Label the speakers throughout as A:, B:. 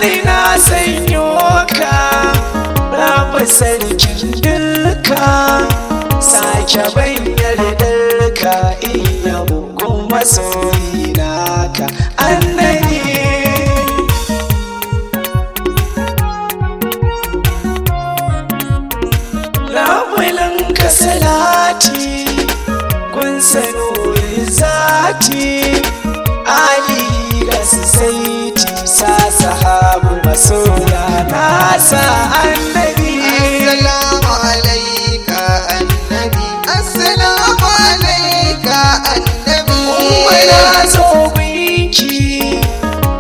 A: Fari na sanyo ka, rabu sarkin duka, sake ban yardar ka in yabo gun masoyi naka annabi. Rabulin ka salati kun sanuri zati, Ali da su saiti sa sahabu masoya nasa annabi.
B: Assalamu alaika annabi. Assalamu alaika annabi.
A: Umma zo gunki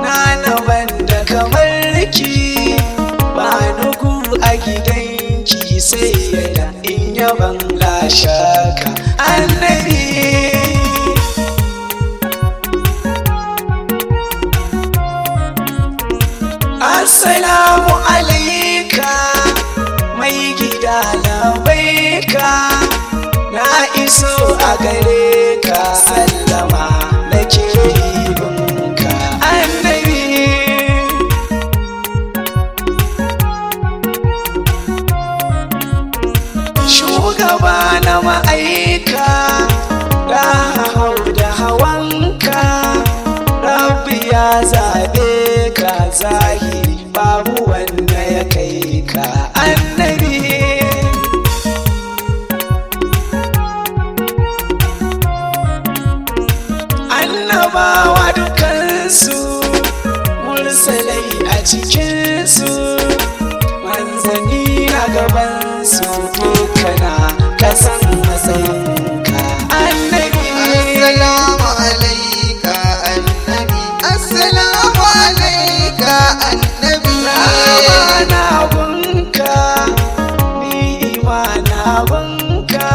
A: na naban da kamar ki, ba nugu a gidanki sai yada in yaban lashaka annabi. Assalamu alaika mai gida labaika, na iso a gare ka sallama na kiribinka annabi. Shugaba na ma'aika da hau da hawanka, Rabbi ya zaɓe ka zahiri babu wanda ya kai ka annabi. Annabawa dukansu mursalai a cikinsu, manzanni na gabansu dukkana kasan matsayinka annabi.
B: Assalamu alaika annabi. Assalamu alaika annabi.
A: Rama na gunka, ni'ima na gunka,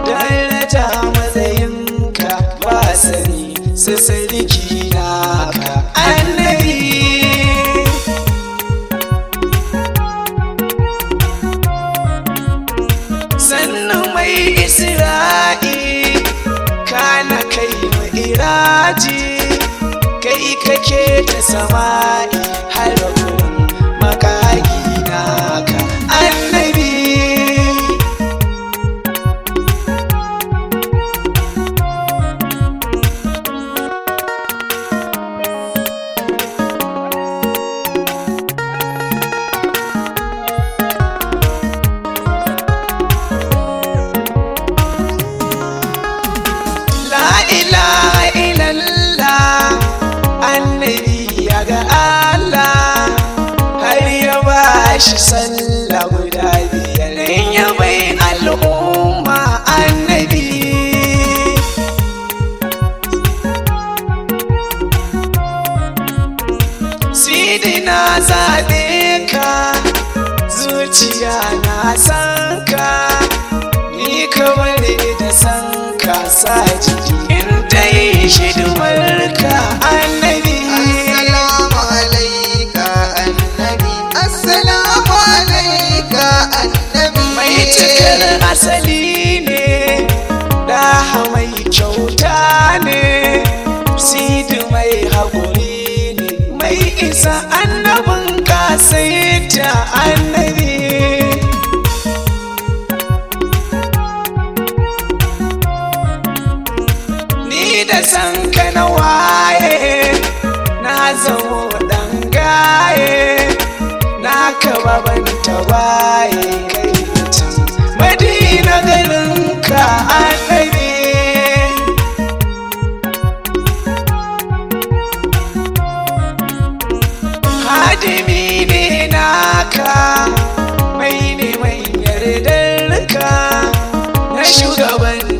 A: daraja matsayinka ba sani su sarki naka annabi. Sannan mai Isra'i kana kai mu iraji, kai kake ta sama'i har gurin makagi naka annabi. La ilaha illallah annabi ya ga Allah har ya bashi sallah guda biyar in ya bai al'umma annabi. Sidi na zaɓe ka, zuciya na san ka, ni kamar da san ka sa jiki in ta yi shidimar ka annabi.
B: Assalamu alaika annabi. Assalamu alaika annabi.
A: Mai cikar asali ne, daha mai kyauta ne, sidi mai haƙuri ne, mai isa annabin ka sai ta annabi. Ni da san ka na waye, na zamo ɗan gaye, na ka baban tawaye kai mutum Madina garin ka annabi. Hadimi ne naka, mai neman yardar ka, na shugaban